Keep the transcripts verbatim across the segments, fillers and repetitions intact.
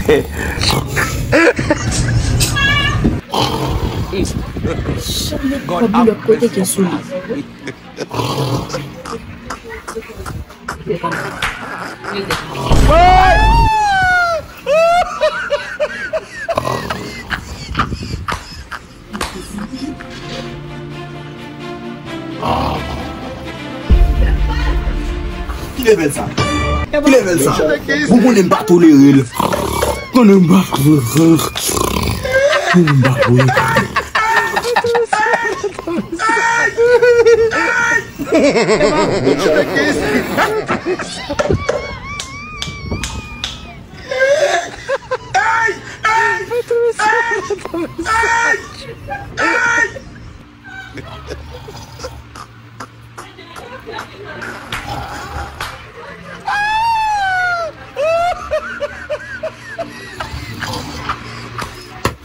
Chanm met kòb li lòt kote ke sou li. Ki level sa? Ki level sa? Ou konnen m pa tolere l. Konnen m pa tolere l. Konnen m pa tolere l.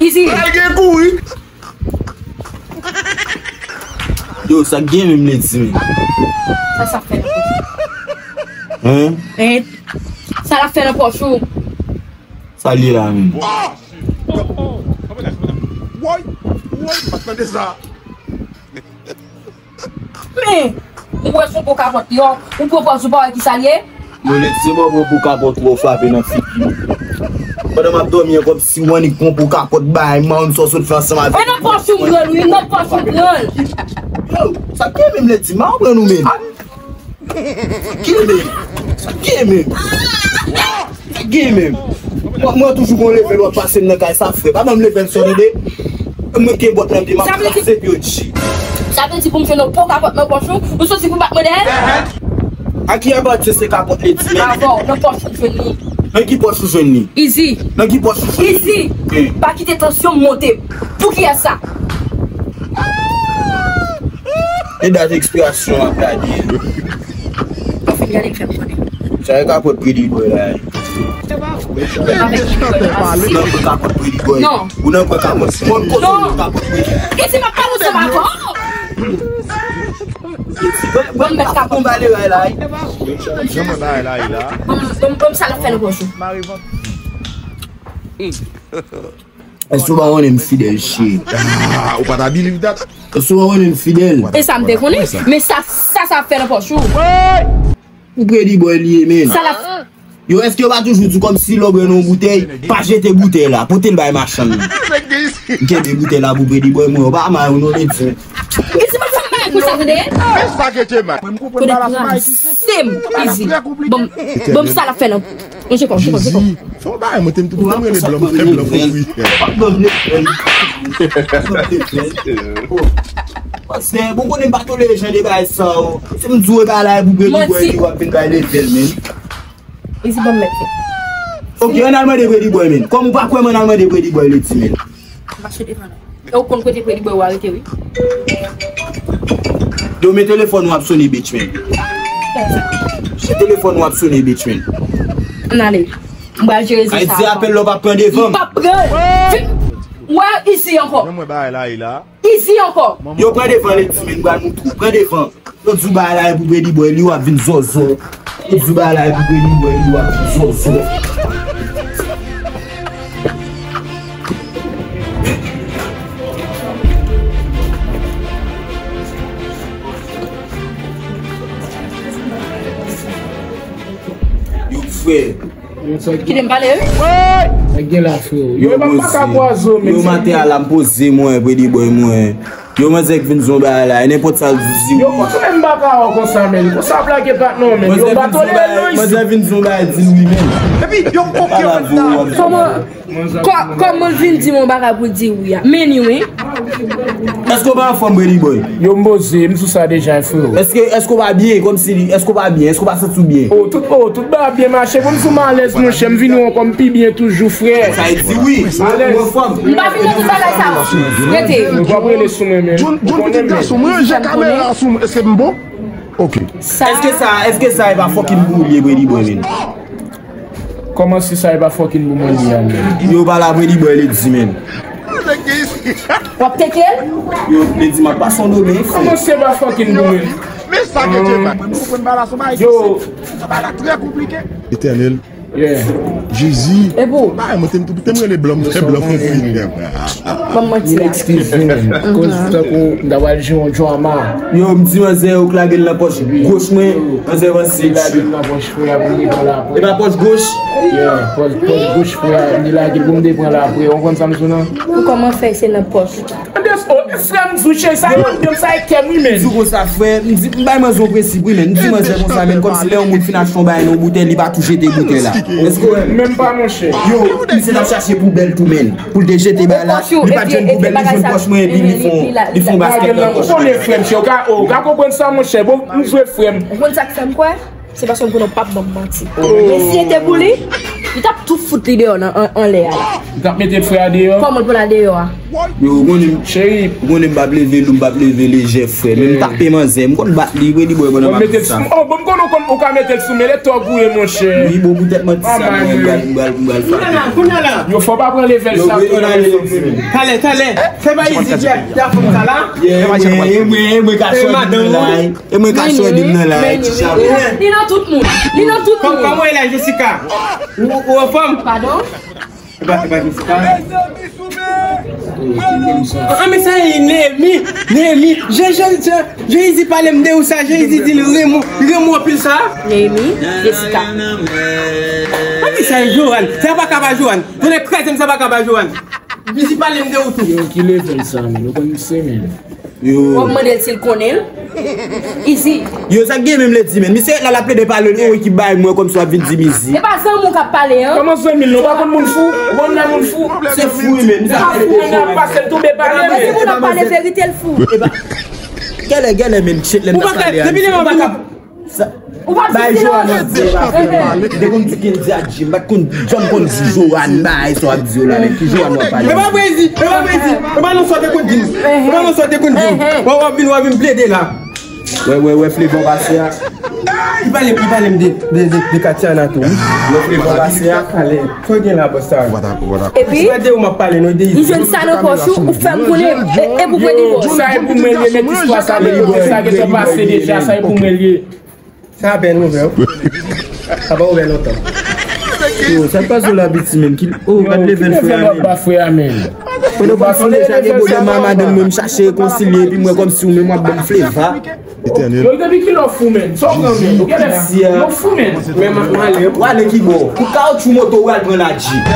Izi. Al gen kouri. Yo, sa k gen menm Lady, men? Sa sa fè nan pòch ou? Hein? Hein? Sa la fè nan pòch ou? Sa l ye la menm? Woy, woy, m pa t tande sa. Men, ou wè se yon po kapòt li, ou pran pòz ou pa wè ki sa l ye? Yo, Lady, se bò pou po kapòt ou frape nan figi m. Pandan m ap dòmi an, kòmsi w annik pran po kapòt bay m, m sòs sot fè ansanm avèk. E nan pòch ou m pran l, wi, nan pòch ou m pran l. Yo, sa k gen menm Lady, m pa konprann ou menm. Sa k gen menm? Sa k gen menm? Gen menm. Mwen, mwen toujou gon level w ap pase m nan kay sa frè. Pa ban m level sa w tande. Mwen gen bòt nan pye m ap kraze pye w tchi. Sa vle di pou m jwenn yon po kapòt nan pòch ou, ou soti pou bat mwen dèyè? A ki apati se kapòt Lady menm? Avè w, nan pòch ou jwenn li. Nan ki pòch ou jwenn li? Izi. Nan ki pòch ou jwenn li? Izi. Pa kite tansyon m monte. Pou kiyès sa? E dat ekspirasyon w ap gade. Ou fin gade l fè m konnen. Sa e kapòt Pretty Boy la. Ou nan kwè kapòt Pretty Boy? Non. Ou nan kwè kapòt? Bon, kote ou nan kapòt Pretty? Isi m ap pale ansanm avè w. Bon, m mèt kapòt. Bon, m mèt kapòt. Jan mwen bay la, la. Bon, bon, bon, sa l ap fè nan pòch ou. Èske w pa konnen m fidèl, cheri? Ah, ou pa ta believe that? Èske w pa konnen m fidèl? E sa m te konnen. Men sa, sa, sa fè nan pòch ou. Ou Pretty Boy li ye, men. Sa la. Yo, èske yo pa toujou di kòmsi lè w bwè nan yon boutèy, pa jete boutèy la, pote l bay machann nan? M kenbe boutèy la pou Pretty Boy mwen, yo pa mal, ou non, Lady. Izi, mwen fè bagay pou sa, tande? Men sa k te mal. Mwen, m konprann bagay la. Kote kraze m, Izi. Bon, bon, sa l ap fè nan. Mwen, je kò, je kò, je kò. Fò bagay, mwen te, mwen te rele blan, mwen fè blan pou wi. Pastè, bon, konnen m pa tolere jan de bagay sa, o. Se m di w e bagay la e pou Pretty Boy li w ap vin bay level, men. Izi, ban m mèt fè. Ok, ann al mande Pretty Boy, men. Kòm ou pa kwè mwen, ann al mande Pretty Boy, Lady, men. Mache devan non. E ou konn kote Pretty Boy ou arete, wi. Yo, men telefòn ou ap sone, bitch, men. Men telefòn ou ap sone, bitch, men. Ann ale. M pral jere zafè sa. Ay, di apèl la, w p ap pran devan m. M p ap pran. Wè, Izi ankò. Jan mwen bagay la ye la. Izi ankò. Yo, pran devan, Lady, men, m pral moutre w. Pran devan. Yo di w bagay la e pou Pretty Boy li, w ap vin zòzò. Yo di w bagay la e pou Pretty Boy li, w ap vin zòzò. Yo, frè. Kite m pale, wi. Nèg gen la, freo. Yo, yo, pa ka kwaze w, men yo, maten a la, m poze mwen, Pretty Boy mwen. Yo, manzè k vin di yon bagay la, e nenpòt sa l di, di wi. Yo, kote m pa ka wè w konsa, men. Konsa ap lage patnè w, men. Yo, pa tolere l non, isit. Manzè vin di yon bagay, di l wi, men. Epi, yo, ok, yo, kòman, kò-, kòman l vin di m yon bagay pou l di wi a? Men ni wi. Èske w pa anfòm, Pretty Boy? Yo, m poze, m sou sa deja, freo. Èske, èske w pa byen, kòmsi li, èske w pa byen, èske w pa santi w byen? O, tout, o, tout bagay byen mache, pou m sou m alèz, monchè, m vin wè w kòm pi byen toujou, frè. Sa e di wi. Alèz. Ou anfòm? M pa vin nan tout bagay sa, non. Rete. Ou p ap rele sou mwen, men. John, John, pitit gason, m ranje kamera sou mwen. Èske m bon? Ok. Èske sa, èske sa e pa fucking pou ou li ye, Pretty Boy, men? Kòman si sa e pa fucking pou mwen li ye, men? Yo, pa la, Pretty Boy, Lady, men. W ap teke l? Yo, Lady, m ap pase yon do, men. Kòman se pa fucking pou mwen? Men sa ke Dye pa. Mwen, m konprann bagay la, se yon bagay ki senp. Yon bagay la trè konplike. Etènèl. Yeah. Jezi. E pou? Ba, mwen te m te m rele blan, m fè blan konpli. Ban m manti la. Excuse me, man. Koz tankou m ta pral jwe yon drama. Yo, m di manzè yo k lage l nan pòch goch mwen. Manzè yo panse li lage l nan pòch frè a pou m te pran l apre. E pa pòch goch? Yeah, pòch, pòch goch frè a, m te lage l pou m te pran l apre. Ou konprann sa m sou nan? Ou kòman fè se nan pòch? Andes, o, frè m di w cheri sa, yo, yo, sa e kè m wi, men. M di w konsa, frè, m di, m bay manzè yon prensip wi, men. M di manzè konsa, men, kòmsi lè yon moun fin achte yon bagay nan yon boutèy, li pa tou jete boutèy la. Èske w wè? Menm pa, monchè. Yo, misye t ap chache poubèl tou, men. Pou l te jete bagay la, li pa t jwenn poubèl, li jwenn pòch mwen, epi li fon, li fon basket nan pòch. Ou konnen, frè m, chè, ou ka, ou ka konprann sa, monchè. Bon, m jwe frè m. Ou konn sa k fè m kwè? Se paske m konnen w p ap ban m manti. Men si se te pou li, li t ap tou fout li deyò nan, an, anlè a la. Li t ap mete frè a deyò? Kòman l pou l al deyò a? Yo, ou konnen, cheri, ou konnen m p ap leve lou, m p ap leve lejè, frè. Men m tape manzè, m konn bat li, wi, li bwè pandan m ap di sa. Oh, bon, m konnen ou konn, ou ka mete l sou men, lè tòg ou ye, monchè. Wi, bon, poutèt manti sa, mwen, m pral, m pral, m pral fache. Yo, fò w pa pran levèl sa twò nan men fanm. Talè, talè, fè pa izi, Jack, y a fanm sa la. E mwen, e mwen, e mwen ka chòdi nan lay. E mwen ka chòdi m nan lay, ti chabon. Li nan tout moun. Li nan tout moun. Kòman e la, Jessica? Ou, ou anfòm? Padon? E pa, e pa Jessica. An, men sa e Nehemi. Nehemi. Je, je, je, Jezi pale m de ou sa. Jezi di l renmen, renmen w anpil sa. Nehemi, Jessica. An, men sa e Johan. Sa pa ka pa Johan. Tonnè kraze m, sa pa ka pa Johan. Jezi pale m de ou tou. Yo, ki levèl sa, men? Ou konn se, men. Yo. W ap mande l si l konnen l? Izi. Yo, sa k gen menm lè di, men. Misye la, l ap plede pale, yo, ki bay mwen kòmsi w ap vin di m izi. E pa zanmi w k ap pale, an. Kòman zanmi l, non? Ou pa konn moun fou? Ou konn nan moun fou? Se fou, men. Misye ap plede fou, men. Pase l tonbe pale, men. Depi moun ap pale verite, l fou. Gèlè, gèlè, men, shit, lè n ap pale a. Depi lè m ap Sa, bay Johanna di pa fè mal. Li te konn di Kendy a Jim, m pa t konn janm konn di Johanna, bagay sa w ap di yo la, men ki Johanna w ap pale? E pa vre di, e pa vre di, e pa non sa w te konn di m. E pa non sa w te konn di m. W ap, w ap vin, w ap vin plede la. Wè, wè, wè, Flevon pase a. Li pale, li pale m de, de, de, de Katiana tou, wi. Wè, Flevon pase a. Sa w gen la, bòs sa? Epi, m jwenn sa nan pòch ou, ou fè m konnen, e, e pou mwen li bòs. Sa e pou mwen li ye, met istwa sa de kote, sa gentan pase deja, sa e pou mwen li ye. Sa bèl nouvèl. Sa pa ouvè lontan. Yo, sa k pase w la, piti, menm? Ki, oh, gad levèl frè a, menm. Pandan w ap sonje chak e pwoblèm a madanm mwen, m chache rekonsilye, epi mwen kòmsi ou menm w ap ban m Fleva. Yo, depi kilè w fou, menn? Sa w pran, menn? Ou genlè, yo fou, menn. Men m, m ale. W ale ki bò? Pou kawotchou moto w al pran la Jeep.